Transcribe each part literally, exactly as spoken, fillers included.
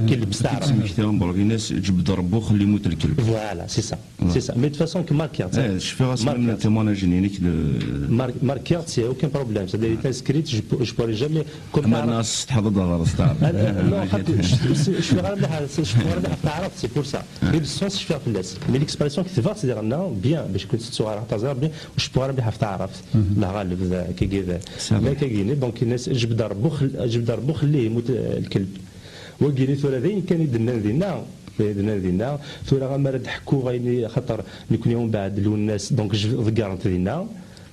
Qui le bstar. Voilà, c'est ça. C'est ça. Mais de toute façon, que marquer, eh, je fais un témoignage. Marquer, il n'y a aucun problème. C'est-à-dire, il est inscrit, je ne pourrais jamais. Comme ça. Ah, non, je suis pas d'accord, c'est pour ça. Mais le sens, je fais. Mais l'expression qui te va, c'est-à-dire, non, bien, mais je connais ce soir, bien, je pourrais bien faire. الله غالب ذا كي كذا. ما كاين، donc الناس جبد ربو خل-، جبد ربو خليه يموت الكلب. Wagini tura d ayen kan i d-nnan dinna, i d-nnan dinna. Tura ama ara d-ḥkuɣ ayen i-, xaṭer nekni umbeɛd Lwennas, donc j-, ḍeggerent dinna,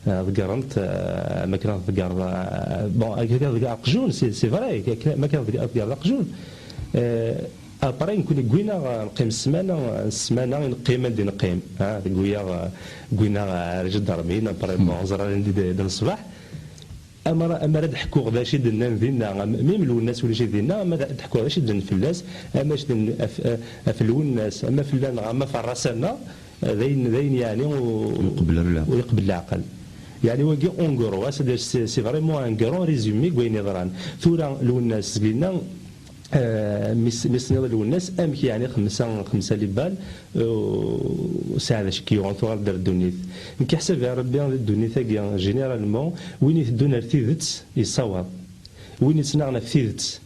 ah, ḍeggerent, ah, ma kan ḍegger, ah, bon, akka ḍegger aqjun, c'est, c'est vrai, akka ma kan ḍegger aqjun. Eh, après, nekni gwina, ah, neqqim ssmana, ssmana i neqqim anda i neqqim, ah, gwina, ah, gwina, ah, ar jidarmin, après, bon, ẓran anda d, d ṣṣbeḥ. Amar, amar ad ḥkuɣ d acu i d-nnan dinna, am-, même Lwennas ulac dinna, amar ad ḥkuɣ d acu i d-nnan fell-as, ama acu d-nnan af-, af Lwennas, ama fell-aneɣ, ama f ṛṛasa-nneɣ, d ayen, d ayen yeɛni u-, ur iqebbel ara leɛqel. Ur iqebbel leɛqel. Yeɛni wagi, en gros, c'est-à-dire, c'est, c'est vraiment un grand résumé n wayen yeḍran. Tura Lwennas, seg dinna, Eh, mi s-, mi s-tenniḍ Lwennas, amek yeɛni xemsa, xemsa les balles, eh, ur sɛiɣ d acu k-yuɣen tuɣaleḍ ar ddunit. Nekk ḥsabeɣ Rebbi di ddunit-agi, généralement, win iteddun ar tidet, yessawaḍ. Win yettnaɣen ɣef tidet,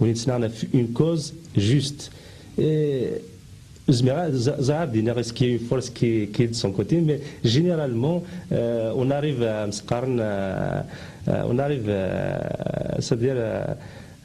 win yettnaɣen ɣef une cause juste. Eh, zmireɣ, ẓ-, ẓriɣ ad d-iniɣ, est-ce qu'il y a une force qui, qui est de son côté, mais généralement, eh, on arrive à, am s-qqaren, eh, eh, on arrive, eh, c'est-à-dire, eh,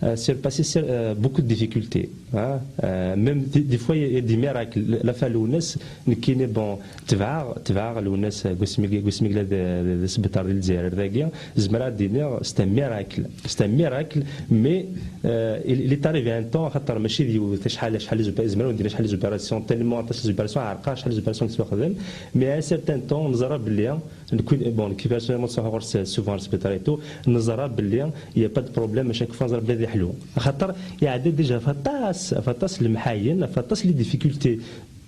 euh, surpasser cer-, euh, beaucoup de difficultés, hein. Euh, même des, des fois, il y a des miracles. La, la fin Lwennas, nekkini, bon, tebɛeɣ, tebɛeɣ Lwennas, euh, deg wasmi, deg wasmi yella d, d, d asbiṭar di Lezzayer dagi, zemreɣ ad d-iniɣ, c'est un miracle. C'est un miracle, mais, euh, il, il est arrivé un temps, xaṭer mačči d yiwet, acḥal, acḥal les opé-, zemreɣ ad d-iniɣ acḥal les opérations, tellement aṭas les opérations, ɛerqeɣ acḥal les opérations i yettwaxdem, mais à un certain temps, neẓra belli, Nekk, bon, nekk personnellement ttruḥuɣ ɣer s-, souvent ɣer sbiṭar et tout, neẓra belli il y a pas de problème, à chaque fois neẓra belli ad yeḥlu. Axaṭer iɛedda déjà ɣef aṭas, ɣef aṭas lemḥayen, ɣef aṭas les difficultés.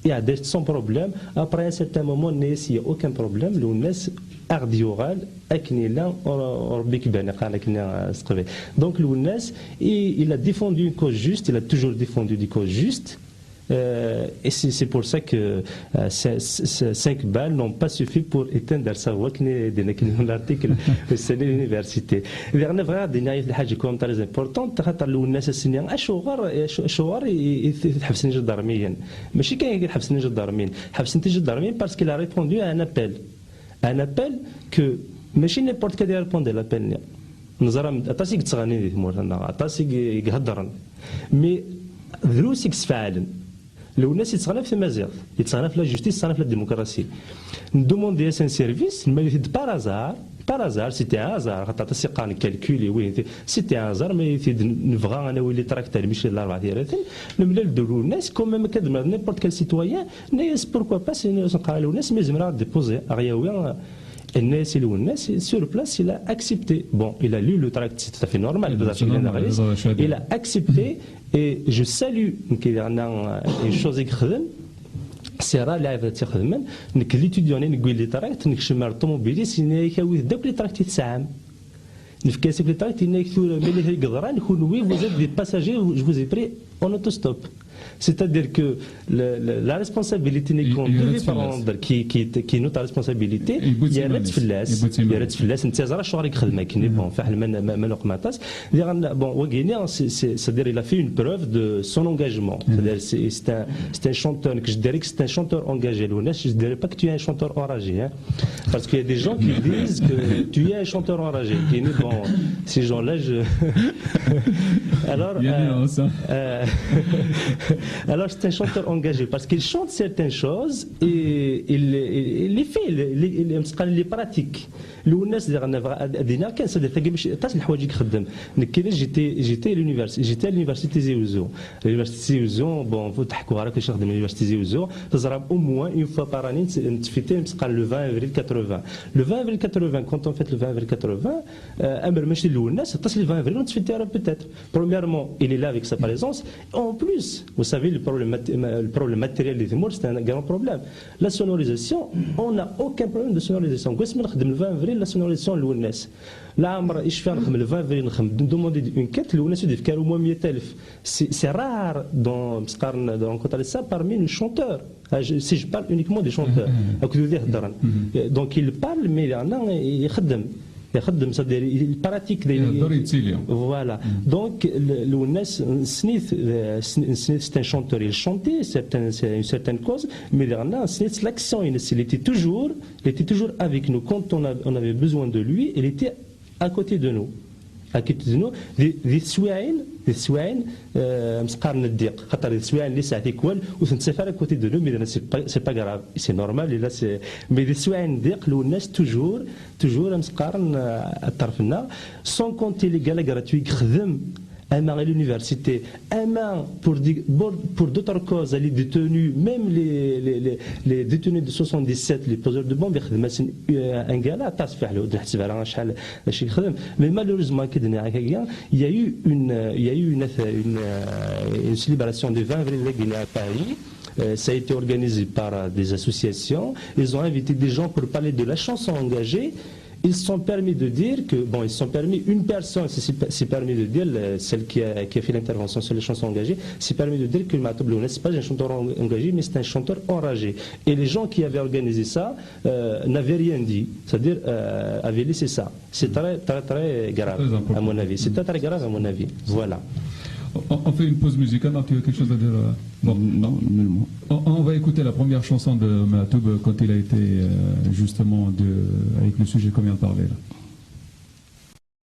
Iɛedda sans problème. Après un certain moment, yenna-yas, il y a aucun problème, Lwennas ad aɣ-d-yuɣal akken yella, ur-, Rebbi ikebban, qqaren akken, euh, s teqbaylit. Donc Lwennas, il, il a défendu une cause juste, il a toujours défendu des causes justes. Euh, et c'est, c'est pour ça que, euh, c-, c-, c-, cinq balles n'ont pas suffi pour éteindre sa voix, comme dit dans l'article, c'est l'université. Diɣen bɣiɣ ad d-iniɣ yiwet n lḥaǧa quand même très importante, xaṭer Lwennas ass-nni, acuɣer, acu-, acuɣer i, i, i tḥebsen iǧadarmiyen? Mačči kan i tḥebsen iǧadarmiyen, ḥebsen iǧadarmiyen parce qu'il a répondu à un appel. Un appel que mačči n'importe quel i répondre l'appel-nni. Neẓra aṭas i yettɣennin di tmurt-nneɣ, aṭas i, i iheddren. Mais drus i yesfeɛlen. Lwennas yettɣenni ɣef tmaziɣt, yettɣenni ɣef la justice, yettɣenni ɣef la démocratie. Ndemandi-as un service, nmali-t-id par hasard, par hasard, c'était un hasard, xaṭer aṭas i qqaren calcul, oui, c'était un hasard, mais t-id nebɣa ad nawi les tracts, almi d larebɛa tiraten, nemlal-d Lwennas, quand même, akka d n'importe quel citoyen, yenna-yas pourquoi pas, yenna-yas neqqar i Lwennas, mais zemreɣ ad déposer, ad aɣ-yawi, yenna-yas i Lwennas, sur place, il a accepté. Bon, il a lu le tract, c'est tout à fait normal, il a accepté. Et je salue, nekk, une chose i yexdem, c'est rare lɛibad i tt-ixedmen, nekk d l'étudiant, nekk d les tracts, nekcem ar ṭumubil-is, yenna-yak awit-d akk les tracts i tesɛam. Nefka-as akk les tracts, yenna-yak tura, ma yella kra i yeḍran, kenwi, vous êtes des passagers, je vous ai pris en autostop. C'est-à-dire que le, le, la responsabilité qu'on devait prendre, qui, qui, qui est notre responsabilité, yerra-tt fell-as, yerra-tt fell-as, netta yeẓra acuɣer i yexdem akken, bon, fiḥel ma, ma, ma neqqim aṭas. Diɣen, bon, wagini, c'est, c'est, c'est-à-dire, il a fait une preuve de son engagement. C'est-à-dire, c'est, c'est un, c'est un chanteur, que je dirais que c'est un chanteur engagé, Lwennas, je dirais pas que tu es un chanteur enragé, hein. Parce qu'il y a des gens qui disent que tu es un chanteur enragé. Qui dit, bon, ces gens-là, je... Alors, euh, euh, alors, c'est un chanteur engagé parce qu'il chante certaines choses et il, il, il les fait, il, il, il, il les pratique. Lwennas, diɣen, ad iniɣ kan, c'est-à-dire, tagi mačči aṭas n leḥwayeǧ i ixeddem. Nekkini, j'étais, j'étais à l'univers-, j'étais à l'université Tizi Ouzou. L'université Tizi Ouzou, bon, ur d-ḥkuɣ ara kullec i xedmen l'université Tizi Ouzou. Teẓram, au moins une fois par année, nettfêter, c'est le vingt avril quatre-vingts. Le vingt avril quatre-vingts, quand on fête le vingt avril quatre-vingts, euh, amer mačči d Lwennas, aṭas n le vingt avril ur nettfêter ara peut-être. Premièrement, il est là avec sa présence. En plus, Vous savez, le problème, mat- le problème matériel des mots, c'est un grand problème. La sonorisation, on n'a aucun problème de sonorisation. Qu'est-ce que nous, le vingt avril, la sonorisation, Lwennas. Là, je fais le vingt avril, demander une quête, Lwennas, il faut au moins mille. C'est c'est rare dans, dans rencontrer ça parmi les chanteurs. Ah, je- si je parle uniquement des chanteurs, donc, je veux dire, euh, donc il parle, mais il y en a, il خدم. يخدم, c'est-à-dire, il pratique des... يهضر يتسيلي. Voilà. Donc, le, le Lwennas, c'est c'est- c'est un chanteur, il chantait, c'est un- c'est une certaine cause, mais il y en a, c'est l'action, il, il était toujours, il était toujours avec nous. Quand on, a- on avait besoin de lui, il était à côté de nous. À côté de nous, des, des سوايع, des سوايع, euh, مسقارن الضيق, خاطر des سوايع اللي ساعتي كوال, وتنسفر à côté de nous, mais c'est pas, c'est pas grave, c'est normal, et là, c'est, mais des سوايع الضيق, Lwennas toujours, toujours مسقارن, euh, الطرف هنا, sans compter les galas gratuits, خدم, أما à l'université, أما pour des, pour, pour d'autres causes, les détenus, même les, les, les, les détenus de soixante-dix-sept, les poseurs de bombes, يخدم, euh, un gala, تصفح له, نحسب على شحال, شي يخدم. Mais malheureusement, كي دنيا هكايا, il y a eu une, il y a eu une, une, euh, une célébration du vingt avril à Paris. Euh, ça a été organisé par, euh, des associations. Ils ont invité des gens pour parler de la chanson engagée. Ils se sont permis de dire que, bon, ils se sont permis, une personne s'est s'est permis de dire, le- celle qui a, qui a fait l'intervention sur les chansons engagées, s'est permis de dire que Maatoub Lwennas, c'est pas un chanteur en- engagé, mais c'est un chanteur enragé. Et les gens qui avaient organisé ça, euh, n'avaient rien dit, c'est-à-dire, euh, avaient laissé ça. C'est très, très, très grave, Très important. À mon avis. C'est très, très grave, à mon avis. Voilà. On, on fait une pause musicale, Marc, tu as quelque chose à dire euh, Bon, non, nullement. On, on va écouter la première chanson de Maatoub quand il a été euh, justement de, avec le sujet qu'on vient de parler là.